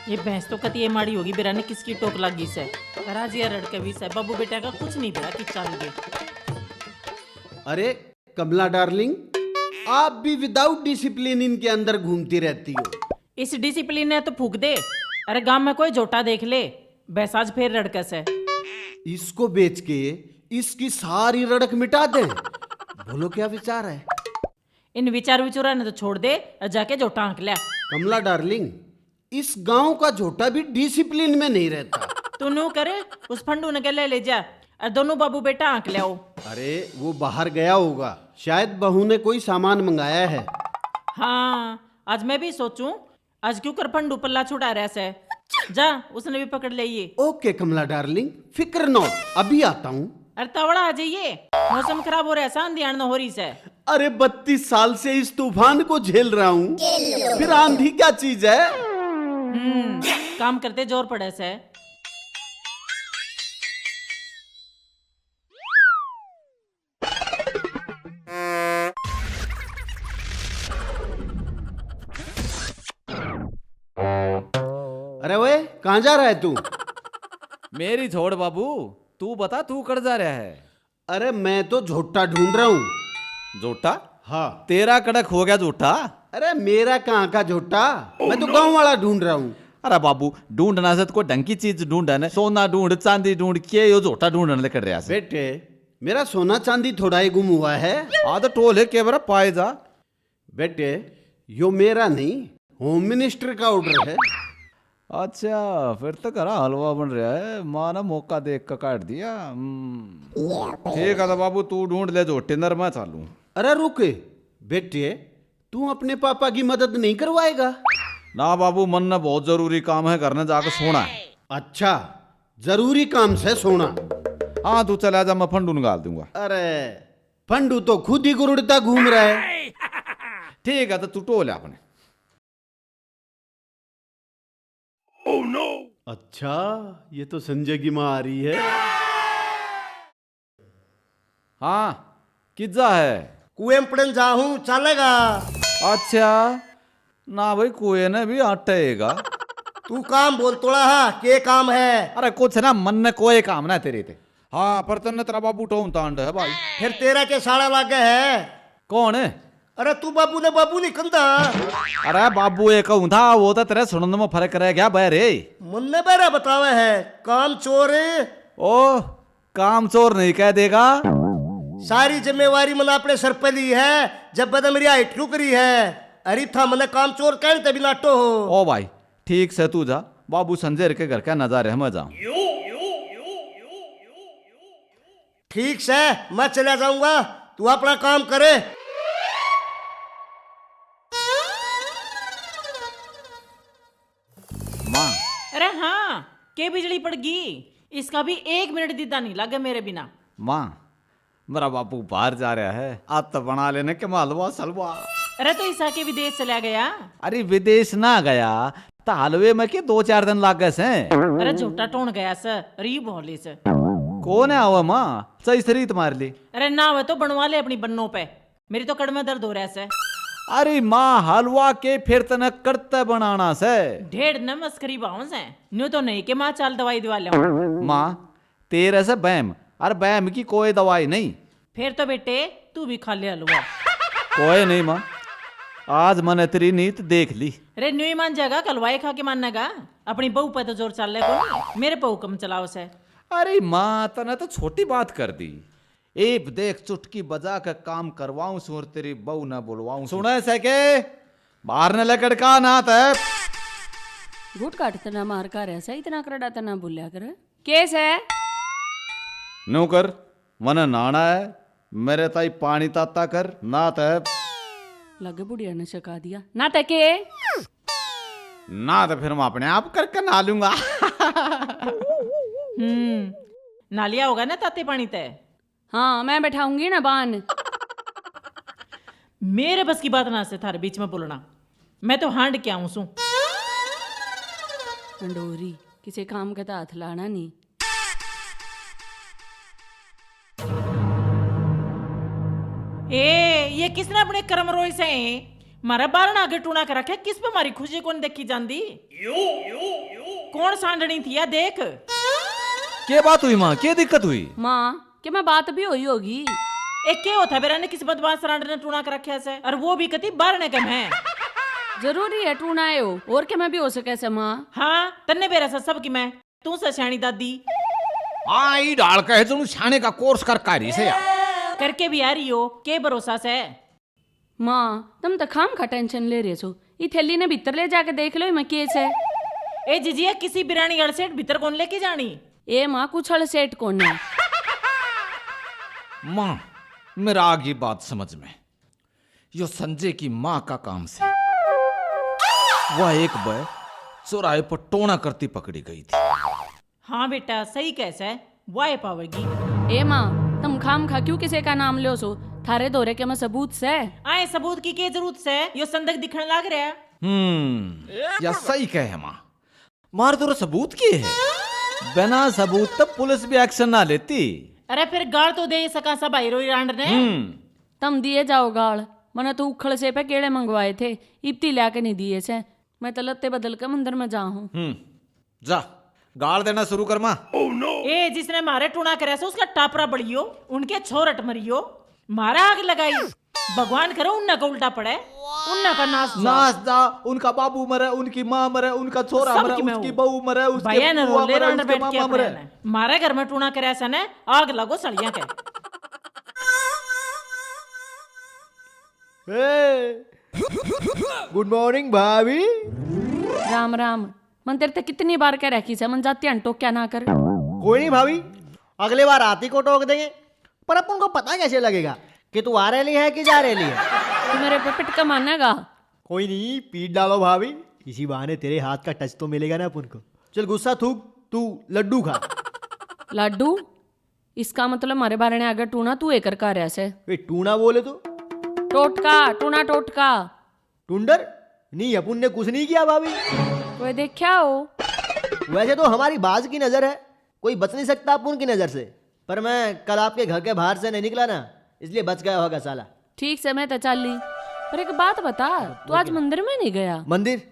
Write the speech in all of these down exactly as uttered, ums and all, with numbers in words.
ये भैंस तो कती ये माड़ी होगी, बेरा ने किसकी टोक लागी सै। राजिया रड़ के भी सै, बाबू बेटा का कुछ नहीं बेरा की चाल गए। अरे कमला डार्लिंग, आप भी विदाउट डिसिप्लिन इनके अंदर घूमती रहती हो। इस डिसिप्लिन ने तो फूक दे। अरे गांव में कोई झोटा देख ले, भैंस आज फिर रड़कस है। इसको बेच के इसकी सारी रड़क मिटा दे। बोलो क्या विचार है? इन विचार विचुरा ने तो छोड़ दे और जाके झोटा हाँक ले। कमला डार्लिंग, इस गांव का झोटा भी डिसिप्लिन में नहीं रहता। तू नू कर, उस फंडू ने गले ले जा और दोनों बाबू बेटा हाँक ले आओ। अरे वो बाहर गया होगा, शायद बहू ने कोई सामान मंगाया है। हाँ, आज मैं भी सोचूं, आज क्यों कर फंडू पल्ला छुड़ा रहा सै। जा, उसने भी पकड़ ले ये। ओके कमला डार्लिंग, फिक्र नॉट, अभी आता हूँ। अरे तावड़ा आ जाइए, मौसम खराब हो रहा है, आंधी आन हो रही सै। अरे बत्तीस साल से इस तूफान को झेल रहा हूँ, फिर आंधी क्या चीज है? हम्म, काम करते जोर पड़े सै। अरे ओए, कहाँ जा रहा है तू? मेरी छोड़ बाबू, तू बता, तू कड़ जा रहा है? अरे मैं तो झोटा ढूंढ रहा हूँ। झोटा? हाँ। तेरा कड़क हो गया झोटा? अरे मेरा कहाँ का झोटा, मैं तो गांव वाला ढूंढ रहा हूँ। अरे बाबू, ढूंढना से तो कोई ढंग की चीज ढूंढे ने, सोना ढूंढ, चांदी ढूंढ, के यो झोटा ढूंढने लेकर रहा से? बेटे, मेरा सोना चांदी थोड़ा ही गुम हुआ है। आ तो टोल है के बरा पाए जा। बेटे, यो मेरा नहीं, होम मिनिस्टर का ऑर्डर है। अच्छा, फिर तो घरा हलवा बन रहा है, माँ ने मौका देख के काट दिया। हम्म। ठीक है तो बाबू, तू ढूंढ ले झोटे, नर मैं चालू। अरे रुक बेटे, तू अपने पापा की मदद नहीं करवाएगा? ना बाबू, मन ने बहुत जरूरी काम है, घर ने जाके सोना है। अच्छा, जरूरी काम से सोना। हाँ, तू चला जा, मैं फंडू निकाल दूंगा। अरे, फंडू तो खुद ही गुरुड़ता घूम रहा है। ठीक है, तो तू टोल अपने। अच्छा, ये तो संजय की माँ आ रही है। हाँ, किज्जा है? कुएं में पड़न जा हूँ, चालेगा? अच्छा, ना भाई, कुएं ने भी आटेगा। तू काम बोल तोड़ा हा, के काम है? अरे कुछ ना, मन ने कोई काम ना तेरे ते। हाँ, पर तन्ने तेरा बाबू टोम तांड है भाई। फिर तेरा के साला लागे है? कौन है? अरे तू बाबू ने बाबू नहीं कंधा। अरे बाबू ये कहूँ था, वो तो तेरे सुनने में फर्क रह गया बहरे। मुन्ने बहरा बतावे है, काम चोर। ओ, काम चोर नहीं कह देगा। सारी जिम्मेवारी मैंने अपने सर पे ली है, जब बदे मेरी हाइट रुक रही है। अरे था मैंने काम चोर कहने ते भी नाटो हो। ओ भाई, ठीक से तू जा, बाबू संजय के घर का नजारे हम जाऊं। ठीक से, मैं चला जाऊंगा, तू अपना काम करे। माँ। अरे हाँ, के बिजली पड़ गई? इसका भी एक मिनट दीदा नहीं लागे मेरे बिना। माँ, मेरा बापू बाहर जा रहा है, आज तो बना लेने के हलवा सलवा। अरे तो ईसा के विदेश चला गया? अरे विदेश ना गया, तो हलवे में के दो चार दिन लागे से। अरे झूठा टोन गया से, री भोली से। कौन है आवा माँ, सही सरीत मार ली। अरे ना आवे तो बनवा ले अपनी बन्नों पे, मेरी तो कड़ में दर्द हो रहा से। अरे माँ, हलवा के फिर तने कड़ते बनाना से। ढेर न मस्करी भाव से, न्यू तो नहीं के माँ चाल दवाई दिवा ले। माँ, तेरे से बहम, और बहम की कोई दवाई नहीं। फिर तो बेटे तू भी खा ले हलवा। कोई नहीं माँ, आज मैंने तेरी नीत देख ली। रे न्यू ही मान जाएगा, हलवाई खा के मानेगा। अपनी बहू पे तो जोर चाले को नहीं, मेरे पे हुक्म चलाओ से। अरे माँ, तने तो छोटी बात कर दी। एब देख, चुटकी बजा के काम करवाऊं सूं और तेरी बहू ना बुलवाऊं। सुने से के? बाहर ने लेकर का ना ते। घूट काट तना मार का रह से, इतना करड़ा तना बोल्या कर। के से? न्यू कर, मने नहाना है, मेरे ताई पानी ताता कर, ना ते। लगे बुढ़िया ने सिखा दिया, ना ते के? ना तो फिर मैं अपने आप करके नहा लूंगा। हम्म, नहा लिया होगा ना ताते पानी ते? हाँ, मैं बैठाऊंगी ना बान। मेरे बस की बात ना से थारे बीच में बोलना, मैं तो हांड के आऊं सूं। अंडोरी, किसी काम का तो हाथ लाना नहीं। ए, ये किसने अपने कर्म रोए से? म्हारा बारण आगे टूणा कर रखे, किस पे म्हारी खुशी कोन देखी जांदी? कौन सांडनी थी या देख। के बात हुई माँ, के दिक्कत हुई? माँ, के मैं बात भी हुई होगी? ए, के होता बेरा ने किस बदमाश रांड ने टूणा कर रखा से, और वो भी कती बारणे के में। जरूरी है टूणा आयो, और के में भी हो सके से माँ। हाँ, तन्ने बेरा से सब की मैं, तू से स्याणी दादी। हाँ, ई डाल के है, तू स्याणे का कोर्स कर का रही से यार। करके भी आ रही हो, के भरोसा से? माँ, तम तो खाम खा टेंशन ले रहे सो। ई थैली ने भीतर ले जाके देख लो, इमें के से। ए जिजिया, किसी बिरानी अलसेट भीतर कौन लेके जानी? ए माँ, कुछ अलसेट कौन है। माँ, मेरा आ गई बात समझ में। यो संजय की माँ का काम से। वह एक बार चौराहे पर टोना करती पकड़ी गई थी। हाँ बेटा, सही कह सै, वाए पावेगी। ए माँ, तम खाम खा क्यों किसी का नाम लो सो? थारे धोरे के में सबूत सै? आए सबूत की के जरूरत सै? यो संदक दिखण लाग रहा है। हम्म, या सही कहे माँ। मार धोरे सबूत की है? बिना सबूत तो पुलिस भी एक्शन ना लेती। अरे फिर गाल तो दे सका सा भाई रोई रांड ने। हम्म। तम दिए जाओ गाल, मने तो उखल से पे केले मंगवाए थे, इब्ती ल्याके नहीं दिए से। मैं तो लत्ते बदल के मंदिर में जा हूँ। हम्म। जा, गाल देना शुरू कर माँ। ए, जिसने मारे टूणा करे से उसका टापरा बलियो, उनके छोरट मरियो, मारा आग लगाई। भगवान करे उन्ना का उल्टा पड़े, उन्ना का नाश जा। नाश जा, उनका बाबू मरे, उनकी माँ मरे, उनका छोरा सब मरे, की मैं उसकी हूँ। बहू मरे, उसके भैया ने बुआ रोले मरे, रांड उसके बैठ के मामा अपने मरे। ने। मारे घर में टूणा करे से ने आग लगो सड़िया के। ए, गुड मॉर्निंग भाभी। राम राम। मन तेरे ते कितनी बार कह रखी से, मन जाती हन टोक्या ना कर। कोई नहीं भाभी, अगले बार आती को टोक देंगे। पर अपन को पता कैसे लगेगा कि तू आ रही है कि जा रही है? तू मेरे पे पिटका मानेगा? कोई नहीं, पीट डालो भाभी, इसी बहाने तेरे हाथ का टच तो मिलेगा ना अपन को। चल गुस्सा थूक, तू लड्डू खा। लाडू? इसका मतलब मारे बारणे आगे टूणा तू एकर का रहा से। वे टूणा बोले तो? टोटका, टूणा टोटका। टुंडर? नहीं, अपन ने कुछ नहीं किया भाभी। कोई देखा हो? वैसे तो हमारी बाज की नजर है, कोई बच नहीं सकता अपन की नजर से। पर मैं कल आपके घर के बाहर से नहीं निकला ना, इसलिए बच गया होगा साला। ठीक से मैं तो चाली। पर एक बात बता, तू आज मंदिर में नहीं गया? मंदिर?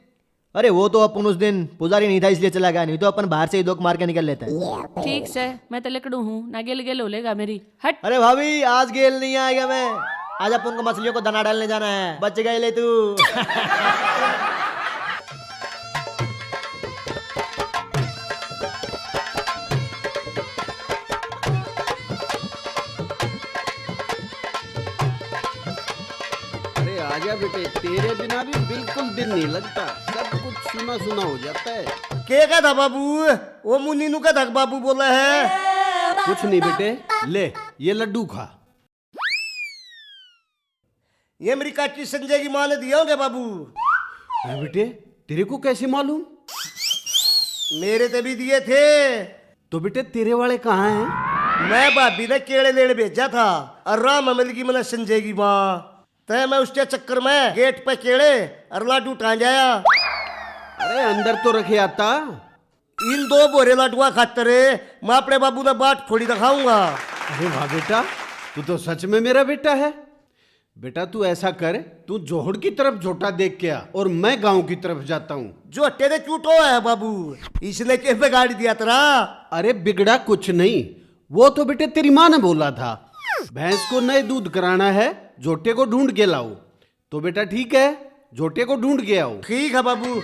अरे वो तो अपन उस दिन पुजारी नहीं था इसलिए चला गया, नहीं तो अपन बाहर से ही दोक मार के निकल लेता है। ठीक से, मैं तो लकड़ू हूँ ना, गेल गेल हो लेगा मेरी। हट। अरे भाभी, आज गेल नहीं आएगा मैं, आज अपन को मछलियों को दाना डालने जाना है, बच गए ले तू। अरे आजा बेटे, तेरे बिना भी बिल्कुल दिल नहीं लगता, सब कुछ सुना सुना हो जाता है। के कह था बाबू? ओ मुन्नी नु कह था बाबू बोला है? कुछ नहीं बेटे, ले ये लड्डू खा। ये मेरी काकी संजय की माँ ने दिए होंगे बाबू। हैं बेटे, तेरे को कैसे मालूम? मेरे ते भी दिए थे। तो बेटे, तेरे वाले कहाँ हैं? मैं भाभी ने केले लेने भेजा था और राह में मिल गई मैंने संजय की माँ। तै मैं उसके चक्कर में गेट पे केले और लाडू टांग आया। अरे, अंदर तो रखे आता। इन दो बोरे लाडुआ खातर मैं अपने बाबू ने बाट फोड़ी दिखाऊंगा। अरे वाह बेटा, तू तो सच में मेरा बेटा है। बेटा, तू ऐसा कर, तू जोहड़ की तरफ झोटा देख के आ और मैं गांव की तरफ जाता हूँ। जो तेरे क्यों टो है बाबू, इसने के बिगाड़ दिया तेरा? अरे बिगड़ा कुछ नहीं, वो तो बेटे तेरी माँ ने बोला था, भैंस को नए दूध कराना है, झोटे को ढूंढ के लाओ। तो बेटा ठीक है, झोटे को ढूंढ के आओ। ठीक है बाबू।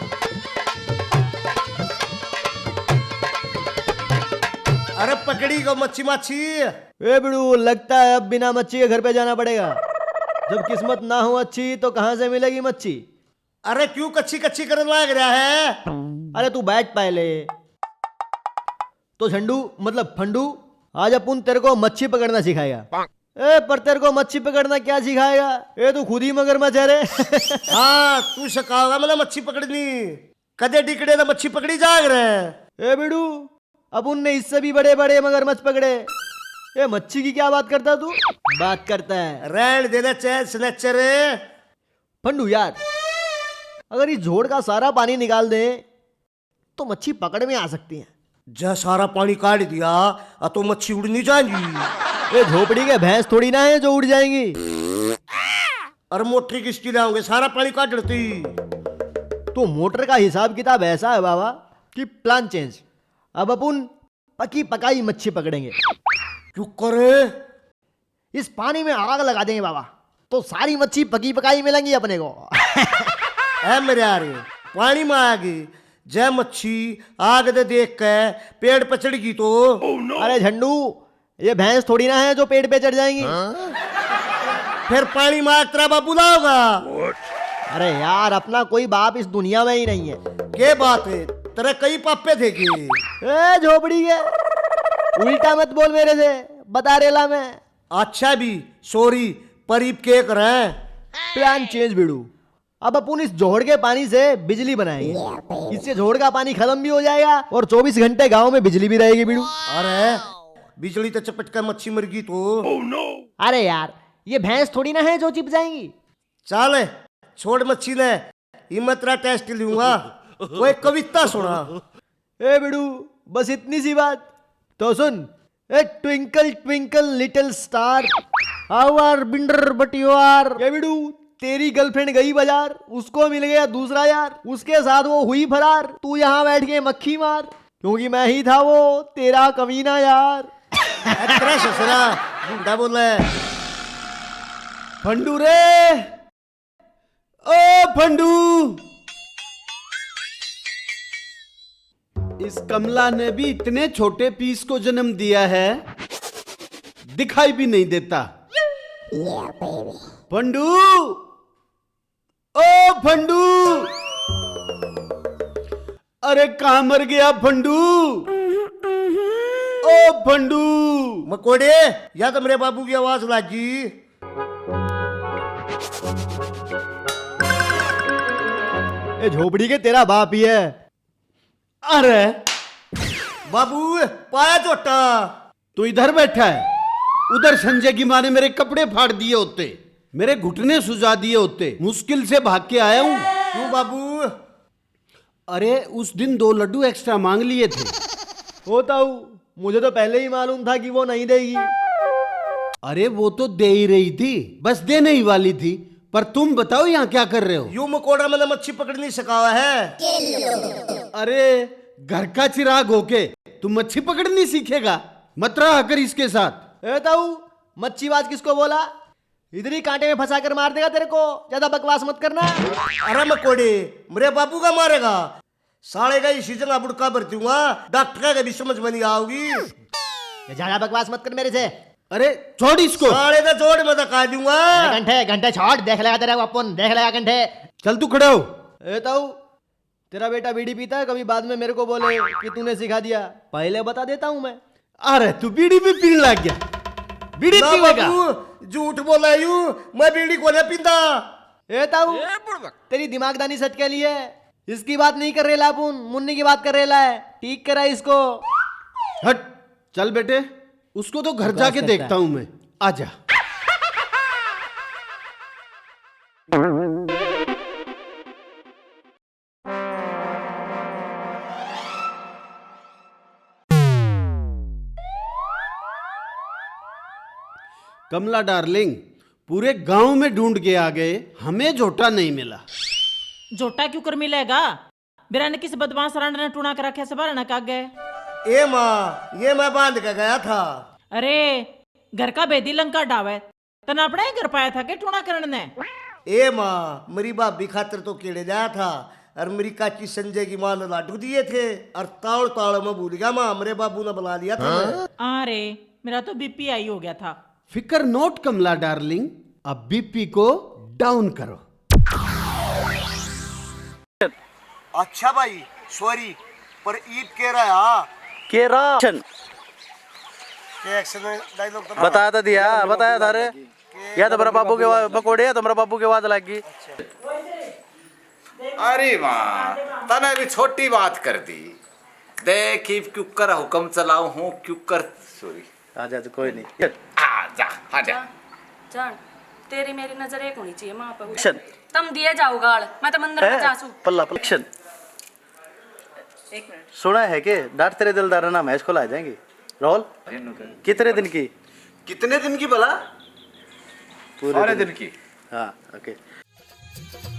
अरे पकड़ी को मच्छी माछी। ए बिड़ू, लगता है अब बिना मच्छी के घर पे जाना पड़ेगा। जब किस्मत ना हो अच्छी तो कहाँ से मिलेगी मच्छी? अरे क्यों कच्ची कच्ची करने लाग रहा है? अरे तू बैठ पहले। तो झंडू, मतलब फंडू, आज अपन तेरे को मच्छी पकड़ना सिखाएगा। ए, पर तेरे को मच्छी पकड़ना क्या सिखाएगा? ए, तू खुद ही मगरमच्छ है रे। हाँ, तू सिखाओगा मैंने मच्छी पकड़नी। कदे डिकड़े ने मच्छी पकड़ी जाग रहे। ए बिड़ू, अब उनने इससे भी बड़े बड़े मगरमच्छ पकड़े। ए, मच्छी की क्या बात करता तू? बात करता है। रहन देना चैन स्नैचर। फंडू यार, अगर इस झोड़ का सारा पानी निकाल दे तो मच्छी पकड़ में आ सकती है। जै सारा पानी काढ़ दिया, आ तो मच्छी उड़ नहीं जाएंगी। ये झोपड़ी के भैंस थोड़ी ना है जो उड़ जाएंगी। और मोटर किसकी लाओगे, सारा पानी काट लेती। तो मोटर का हिसाब किताब ऐसा है बाबा कि प्लान चेंज। अब अपन पकी पकाई मच्छी पकड़ेंगे। क्यों करे? इस पानी में आग लगा देंगे बाबा, तो सारी मच्छी पकी पकाई मिलेंगी अपने को। है मेरे यार, पानी में आग, जय मच्छी आग दे देख के पेड़ पे चढ़ गई तो। अरे झंडू, ये भैंस थोड़ी ना है जो पेड़ पे चढ़ जाएंगी। फिर पानी में आग तेरा बाबू लाओगा। अरे यार, अपना कोई बाप इस दुनिया में ही नहीं है। के बात है, तेरे कई पापे थे के? ए झोपड़ी के, उल्टा मत बोल मेरे से, बता रेला मैं। अच्छा भी, सॉरी, पर इब के करें? प्लान चेंज भिड़ू। अब अपन इस जोहड़ के पानी से बिजली बनाएंगे। इससे जोहड़ का पानी खत्म भी हो जाएगा और चौबीस घंटे गांव में बिजली भी रहेगी भिड़ू। अरे, बिजली तो चपट के मच्छी मर गई तो। अरे यार, ये भैंस थोड़ी ना है जो चिप जाएंगी। चल, छोड़ मच्छी ने, हिम्मत रा टेस्ट लूंगा। कोई कविता सुना। ए बिड़ू, बस इतनी सी बात। तो सुन, ए twinkle twinkle little star, how are binder बटियोर। ए बिड़ू, तेरी गर्लफ्रेंड गई बाजार, उसको मिल गया दूसरा यार, उसके साथ वो हुई फरार। तू यहाँ बैठ के मक्खी मार, क्योंकि मैं ही था वो तेरा कमीना यार। ए, तेरा ससुरा गुंडा बोले। फंडू रे, ओ फंडू, इस कमला ने भी इतने छोटे पीस को जन्म दिया है, दिखाई भी नहीं देता। फंडू, ओ फंडू, अरे कहाँ मर गया फंडू? ओ फंडू। मकोड़े, या तो मेरे बाबू की आवाज लागी। ए झोपड़ी के, तेरा बाप ही है। अरे बाबू, पाया झोटा। तू इधर बैठा है, उधर संजय की माँ ने मेरे कपड़े फाड़ दिए होते, मेरे घुटने सुजा दिए होते। मुश्किल से भाग के आया हूँ। क्यों बाबू? अरे, उस दिन दो लड्डू एक्स्ट्रा मांग लिए थे। ओ ताऊ, मुझे तो पहले ही मालूम था कि वो नहीं देगी। अरे, वो तो दे ही रही थी, बस देने ही वाली थी। पर तुम बताओ, यहाँ क्या कर रहे हो? यू मकोड़ा, मैंने मच्छी पकड़नी सिखावा है। अरे, घर का चिराग होके तू मच्छी पकड़नी सीखेगा? मत रहा कर इसके साथ। ए ताऊ, मच्छीबाज किसको बोला? इधर ही कांटे में फंसा कर मार देगा तेरे को, ज्यादा बकवास मत करना। अरे मकोड़े, मेरे बाबू का मारेगा? साले का इसी जगह बुड़का भर दूंगा, डॉक्टर का भी समझ में नहीं आओगी। ये ज्यादा बकवास मत कर मेरे से। अरे छोड़ इसको। साले का जोड़ में धक्का दूंगा। अरे घंटे, घंटे छोड़, देख लेगा तेरे को अपन, देख लेगा घंटे। चल तू खड़ा हो। ए ताऊ, तेरा बेटा बीड़ी पीता है, कभी बाद में मेरे को बोले कि तूने सिखा दिया, पहले बता देता हूँ मैं। अरे तू बीड़ी भी पीने लग गया, बीड़ी ना पीवेगा? बाबू, झूठ बोला यू, मैं बीड़ी को नहीं पींदा। ए ताऊ, ए बुड़बक। तेरी दिमागदानी सटके लिए, इसकी बात नहीं कर रहे लापुन, मुन्नी की बात कर रहे ला है। ठीक करा इसको। हट, चल बेटे, उसको तो घर बकवास जाके करता देखता है। हूँ मैं। आजा। कमला डार्लिंग, पूरे गांव में ढूंढ के आ गए, हमें झोटा नहीं मिला। झोटा क्यों कर मिलेगा? बिराने किस बदमाश रांड ने टूणा कर रखा सवारना का आगे? ए माँ, ये मैं बांध के गया था। अरे, घर का भेदी लंका ढावे, तने अपना ही घर पाया था के टूणा करण ने? ए माँ, मेरी भाभी खातर तो केले लाया था, और मेरी काकी संजय की माँ ने लाडू दिए थे, और ताल ताल में भूल गया माँ, मेरे बाबू ने बुला लिया था मैं। हाँ रे, मेरा तो बीपी हाई हो गया था। फिकर नोट कमला डार्लिंग, अब बीपी को डाउन करो। अच्छा भाई, सॉरी, पर ईब के रहा? के रहा? के एक्शन डायलॉग तो बताया तो दिया, बताया था रे। या तो मेरा बाबू के वा-, पकोड़े, या तो मेरा बाबू के आवाज लग गई। अरे वाह, तने भी छोटी बात कर दी। देख, इब क्यूकर हुक्म चलाऊ हूँ, क्यूकर, सॉरी। आ जा, तो कोई नहीं। आ जा, आ जा। जान, तेरी मेरी नजर एक होनी चाहिए माँ पे। एक्शन। तम दिए जाओ गाल, मैं तो मंदिर में हैं? जासू। पल्ला, पल्ला, एक्शन। एक मिनट। सुना है कि डांट तेरे दिलदार ना मैं इसको ला जाएंगे। रोल? कितने दिन की? कितने दिन की भला? पूरे सारे दिन। दिन की। हाँ, OK।